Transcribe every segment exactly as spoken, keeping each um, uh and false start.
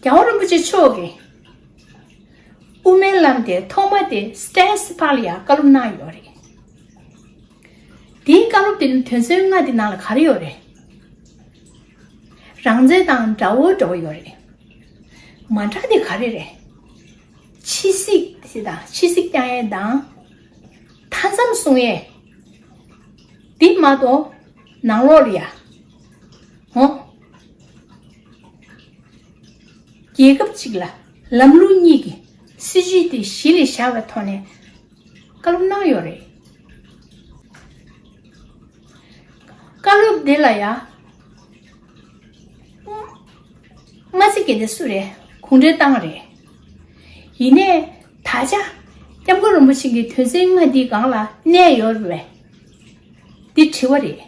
རྒྱལ་བ་རིན་པོ་ཆེ་མཆོག་གིས་དབུ་མའི་ལམ་དེ་ཐོག་མ་དེ་སི་ཊེ་ཊི་སི་ཕར་ལ་ཡང་བཀའ་སློབ་གནང་ཡོད་རེད། དེའི་བཀའ་སློབ་དེ་ནི་དོན་ཚན་ལྔ་དེ་ནང་ལ་ག་རེ་ཡོད་རེད། རང་བཙན་དང་དགྲ་བོ་འདྲ་བོ་ཡོད་རེད། མ་འདྲ་དེ་ག་རེ་རེད། ཕྱི་སྲིད་དེ་དང་ཕྱི་སྲིད་བསྐྱང་ཡས་དང་། མཐའ་མཚམས་སྲུང་ཡས། འདི་མ་གཏོགས་ནང་ལོགས་ལ་ཡ། འོ། རྒྱལ་ཁབ་གཅིག་ལ་ལམ་ལུགས་གཉིས་ཀྱི་སྲིད་ཇུས་དེ་གཞི་ལ་བཞག་པའི་ཐོག་ནས་བཀའ་སློབ་གནང་ཡོད་རེད། བཀའ་སློབ་འདི་ལ་ཡ། དམར་རྩེ་རྒན་དེ་སུ་རེད། གུང་ཁྲན་ཏང་རེད། ཡིན་ནའི་ད་ཆ་སྐྱབས་མགོན་རིན་པོ་ཆེ་གི་དོན་ཚན་ལྔ་འདིའི་སྒང་ལ་གནས་ཡོད་རེད་པས། འདི་དྲི་བ་རེད།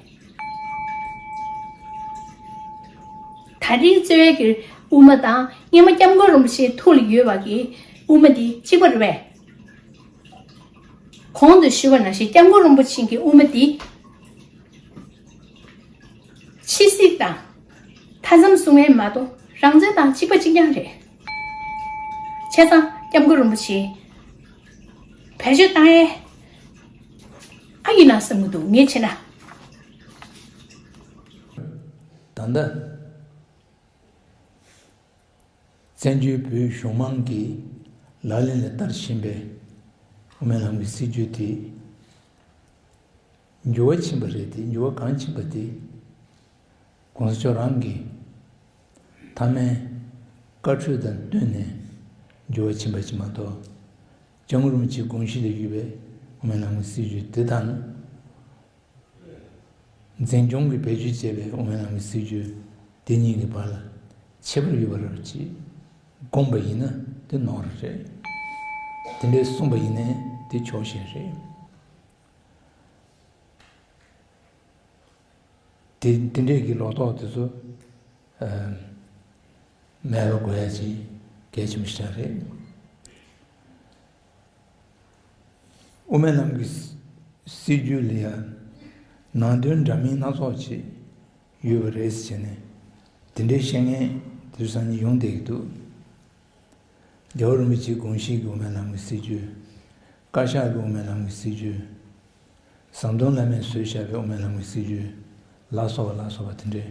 ད་རིང་གཙོས་ཀྱི་དབུ་མ་དང་སྔོན་མ་སྐྱབས་མགོན་རིན་པོ་ཆེའི་ཐུགས་ལ་ཡོད་པ་གི་དབུ་མ་འདི་གཅིག་པ་རེད་པས། གོང་དུ་ཞུས་པ་ནང་བཞིན་སྐྱབས་མགོན་རིན་པོ་ཆེ་གི་དབུ་མ་འདི། ཕྱི་སྲིད་དང་། མཐའ་མཚམས་སྲུང་ཡས་མ་གཏོགས་རང་བཙན་དང་གཅིག་པ་གཅིག་རྐྱང་རེད། བྱས་ཙང་སྐྱབས་མགོན་རིན་པོ་ཆེ། བེད་སྤྱོད་བཏང་ཡས། ཨ་ཡིན་ན་བསམ་གྱི་འདུག་ངས་བྱས་ན། ད་ལྟ། བཙན་བྱོལ་བོད་གཞུང་མང་གིས་ལག་ལེན་ལ་བསྟར་བཞིན་པའི་དབུ་མའི་ལམ་གྱི་སྲིད་བྱུས་དེ། འགྱུར་བ་ཕྱིན་པ་རེད་དེ། འགྱུར་བ་གང་ཕྱིན་པ་དེ། གོང་ས་མཆོག་རང་གི་མཐའ་མའི་བཀའ་འཁྲོལ་དང་བསྟུན་ནས་འགྱུར་བ་ཕྱིན་པ་ཞིག་མ་གཏོགས། སྐྱབས་མགོན་རིན་པོ་ཆེའི་དགོངས་གཞི་ལ་ཡོད་པའི་དབུ་མའི་ལམ་གྱི་སྲིད་བྱུས་དེ་དང་། འཛིན་སྐྱོང་གིས་བེད་སྤྱོད་བྱས་པའི་དབུ་མའི་ལམ་གྱི་སྲིད་བྱུས་དེ་གཉིས་ཀྱི་བར་ལ་ཁྱད་པར་ཡོད་པ་རེད་ཅེས་དགོངས་པ་ཡིན་ན་དེ་ནོར་རེད། དེ་འདྲའི་གསུངས་པ་ཡིན་ནའི་དེ་ཆོག་ཤེས་རེད། དེ་དེ་འདྲས་ཀྱི་ལོག་རྟོག་དེ་ཚོ་ཨ་མེད་པ་དགོས་ཡ་ཅིག་གལ་ཆེན་པོ་ཞིག་རེད། དབུ་མའི་ལམ་གྱི་སྲིད་བྱུས་ལ་ཡ་ནང་དོན་འདྲ་མིན་སྣ་ཚོགས་ཅིག་ཡོད་པ་རེད་ཟེར་བྱས་ནས་དེ་འདྲའི་བཤད་མཁན་དེ་ཚོ་སང་ཉིན་ཡོང་བསྡད་ཀྱི་འདུག་རྒྱལ་བ་རིན་པོ་ཆེའི་དགོངས་གཞི་གི་དབུ་མའི་ལམ་གྱི་སྲིད་བྱུས། བཀའ་ཤག་གི་དབུ་མའི་ལམ་གྱི་སྲིད་བྱུས། ཟམ་གདོང་བླ་མས་བཟོས་བཞག་པའི་དབུ་མའི་ལམ་གྱི་སྲིད་བྱུས། ལ་སོགས་པ་ལ་སོགས་པ་དེ་འདྲའི་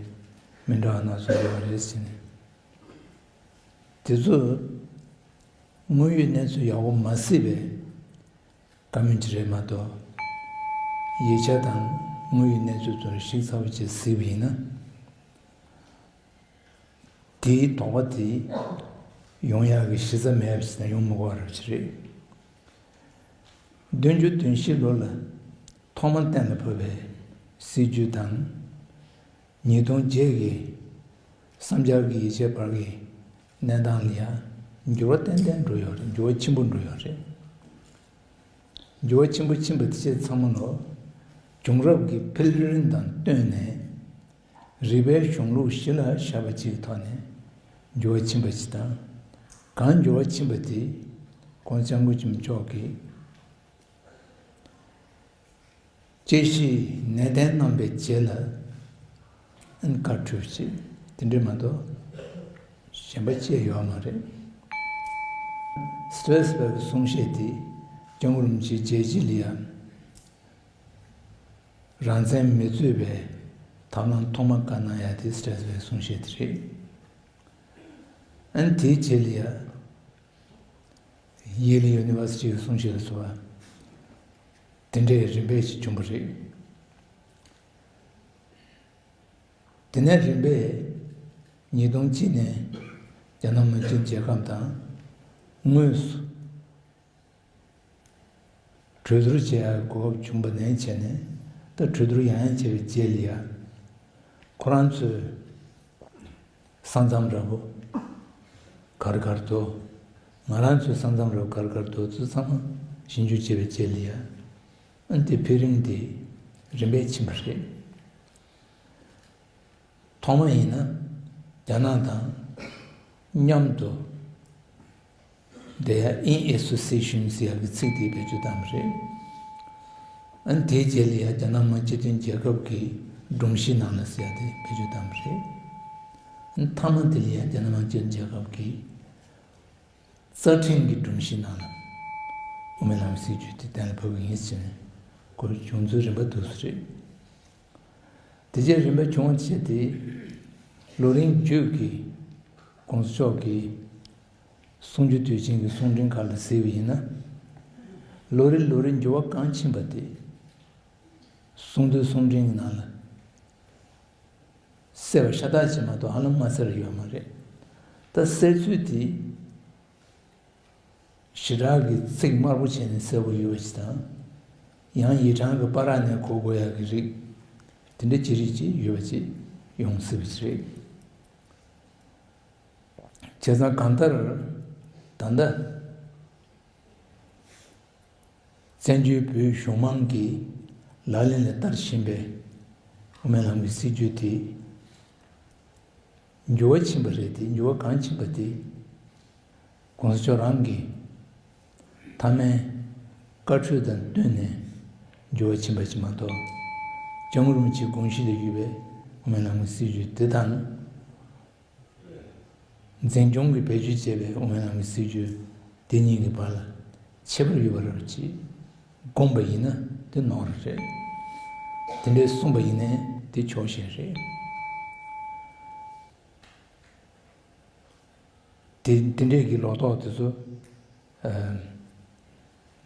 མི་འདྲ་བ་སྣ་ཚོགས་ཡོད་པ་རེད་ཟེར་ནས། དེ་ཚོ་དངོས་ཡོད་གནས་ཚུལ་ཡག་པོ་མ་གཟིགས་པའི་བཀའ་མོལ་ཅིག་རེད་མ་གཏོགས། ཡིག་ཆ་དང་དངོས་ཡོད་གནས་ཚུལ་ཚོར་ཞིབ་ཚགས་པོ་བྱས་གཟིགས་པ་ཡིན་ན། དེའི་དོགས་པ་དེ་ཡོང་ཡག་གི་གཞི་རྩ་མེད་པ་ཞིག་དང་ཡོང་མི་དགོས་པ་རེད། བདུན་ཅུ་དོན་བཞི་ལོ་ལ་ཐོག་མར་གཏན་ལ་ཕབ་པའི་སྲིད་བྱུས་དང་། ཉིས་སྟོང་བརྒྱད་ཀྱི་བསམ་འཆར་གྱི་ཡིག་ཆའི་བར་གྱི་གནས་སྟངས་ལ་ཡང་འགྱུར་བ་ཏན་ཏན་འགྲོ་ཡོད་རེད། འགྱུར་བ་ཆེན་པོ་འགྲོ་ཡོད་རེད། འགྱུར་བ་ཆེན་པོ་ཕྱིན་པ་དེ་ཚོ་ཚང་མ་ལོ། བྱུང་རབས་ཀྱི་འཕེལ་རིམ་དང་བསྟུན་ནས། རིག་པའི་གཞུང་ལུགས་གཞི་ལ་བཞག་པ་ཅིག་གི་ཐོག་ནས་འགྱུར་བ་ཕྱིན་པ་ཅིག་དང་། གང་འགྱུར་བ་ཕྱིན་པ་དེ་༸གོང་ས་༸སྐྱབས་མགོན་ཆེན་པོ་མཆོག་གིས་དཔྱད་གཞིའི་ནན་ཏན་གནང་པའི་རྗེས་ལ་ཨན་བཀའ་འཁྲོལ་བྱས། དེ་འདྲས་མ་གཏོགས་གཞན་པ་ཅི་ཡང་ཡོད་མ་རེད། སི་ཊེ་ཊི་སི་ཕར་གྱི་གསུང་བཤད་དེ་༸སྐྱབས་མགོན་རིན་པོ་ཆེའི་རྗེས་ལ་ཡང་། རང་བཙན་མི་རྩོད་པའི་ཐབས་ལམ་ཐོག་མ་བཀའ་གནང་ཡ་དེ་སི་ཊེ་ཊི་སི་ཕར་གསུང་བཤད་དེ་རེད། ཨན་དེའི་རྗེས་ལ་ཡ། ཡེལ་ཡུ་ནི་ཝར་སི་ཊི་གི་གསུང་བཤད་ལ་སོགས་པ་དེ་འདྲའི་རིམ་པས་ཅིག་བྱུང་བ་རེད། དེ་ནས་རིམ་པས་ཉིས་སྟོང་གཅིག་ནས་རྒྱ་ནག་མི་སྤྱི་མཐུན་རྒྱལ་ཁབ་དང་དངོས་སུ། གྲོས་བསྡུར་བྱེད་ཡག་གོ་སྐབས་བྱུང་བ་ནས་བྱས་ནས་ད་གྲོས་བསྡུར་ཡང་ཡང་བྱས་པའི་རྗེས་ལ་ཡ། ཁོ་རང་ཚོའི་ས་མཚམས་འདྲ་པོ་གར་གར་འདུག་ང་རང་ཚོའི་ས་མཚམས་འདྲ་པོ་གར་གར་འདུག་ཚུལ་ཚང་མ་ཞིབ་འཇུག་བྱས་པའི་རྗེས་ལ་ཡ། ཨ་ནི་དེ་འཕེལ་རིམ་དེ་རིམ་པས་ཕྱིན་པ་རེད། ཐོག་མ་ཡིན་ན་རྒྱ་ནག་དང་མཉམ་དུ་བསྡད་ཡ་in association ཟེར་ཡ་གི་ཚིག་དེ་བེད་སྤྱོད་བཏང་བ་རེད། ཨ་ནི་དེའི་རྗེས་ལ་ཡ་རྒྱ་ནག་མི་སྤྱི་མཐུན་རྒྱལ་ཁབ་ཀྱི་སྒྲོམ་གཞིའི་ནང་ལ་ཟེར་ཡ་དེ་བེད་སྤྱོད་བཏང་བ་རེད། མཐའ་མ་དེ་ལ་ཡང་རྒྱ་ནག་དམངས་སྤྱི་བཏང་རྒྱལ་ཁབ་ཀྱི་རྩ་ཁྲིམས་ཀྱི་སྒྲོམ་གཞི་ནང་ལ་དབུ་མའི་ལམ་གྱི་སྲིད་བྱུས་དེ་གཏན་ལ་ཕབ་ཀྱི་ཡིན་ཟེར་ནས་ཁོ་བྱུང་ཚུལ་རིམ་པ་འདུག་སེ་རེད། དེ་རྗེས་རིམ་པ་བྱུང་བ་བྱས་ཏེ། ལོ་རིམ་བརྒྱུད་ཀྱི་༸གོང་ས་མཆོག་གི་གསུང་རྒྱུན་དུས་ཆེན་གྱི་གསུང་འཕྲིན་ཁག་ལ་གཟིགས་པ་ཡིན་ན། ལོ་རེ་ལོ་རེ་འགྱུར་བ་གང་ཕྱིན་པ་དེ་གསུང་དོན་གསུང་འཕྲིན་གྱི་ནང་ལ་གསལ་བ་ཤ་སྟག་ཅིག་མ་གཏོགས་ཧ་ལམ་མ་གསལ་བ་ཡོད་མ་རེད། ད་གསལ་ཚུལ་དེ། ཞེ་དྲག་གི་ཚིག་དམར་པོ་བྱས་ནས་གསལ་པོ་ཡོད་པ་ཞིག་དང་། ཡང་ཡིག་ཕྲེང་གི་བར་ནས་གོ་དགོས་ཡག་གི་རིགས། དེ་འདྲ་ཅི་རིགས་ཅིག་ཡོད་པ་ཅིག་ཡོང་སྲིད་པ་ཞིག་རེད། བྱས་ཙང་གང་ལྟར། ད་ལྟ་བཙན་བྱོལ་བོད་གཞུང་མང་གིས་ལག་ལེན་ལ་བསྟར་བཞིན་པའི་དབུ་མའི་ལམ་གྱི་སྲིད་བྱུས་དེ། འགྱུར་བ་ཕྱིན་པ་རེད་དེ། འགྱུར་བ་གང་ཕྱིན་པ་དེ། ༸གོང་ས་མཆོག་རང་གི་མཐའ་མའི་བཀའ་འཁྲོལ་དང་བསྟུན་ནས་འགྱུར་བ་ཕྱིན་པ་ཞིག་མ་གཏོགས། སྐྱབས་མགོན་རིན་པོ་ཆེའི་དགོངས་གཞི་ལ་གཞིགས་པའི་དབུ་མའི་ལམ་གྱི་སྲིད་བྱུས་དེ་དང་། འཛིན་སྐྱོང་གིས་བེད་སྤྱོད་བྱས་པའི་དབུ་མའི་ལམ་གྱི་སྲིད་བྱུས་དེ་གཉིས་ཀྱི་བར་ལ་ཁྱད་པར་ཡོད་པ་རེད་ཅེས་དགོངས་པ་ཡིན་ན་དེ་ནོར་རེད། དེ་འདྲའི་གསུངས་པ་ཡིན་ནའི་དེ་ཕྱོགས་ཞེན་རེད། དེ་དེ་འདྲས་ཀྱི་ལོག་རྟོག་དེ་ཚོ་ཨ་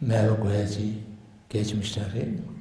མེད་པ་དགོས་ཡ་ཅིག་གལ་ཆེན་པོ་ཞིག་རེད།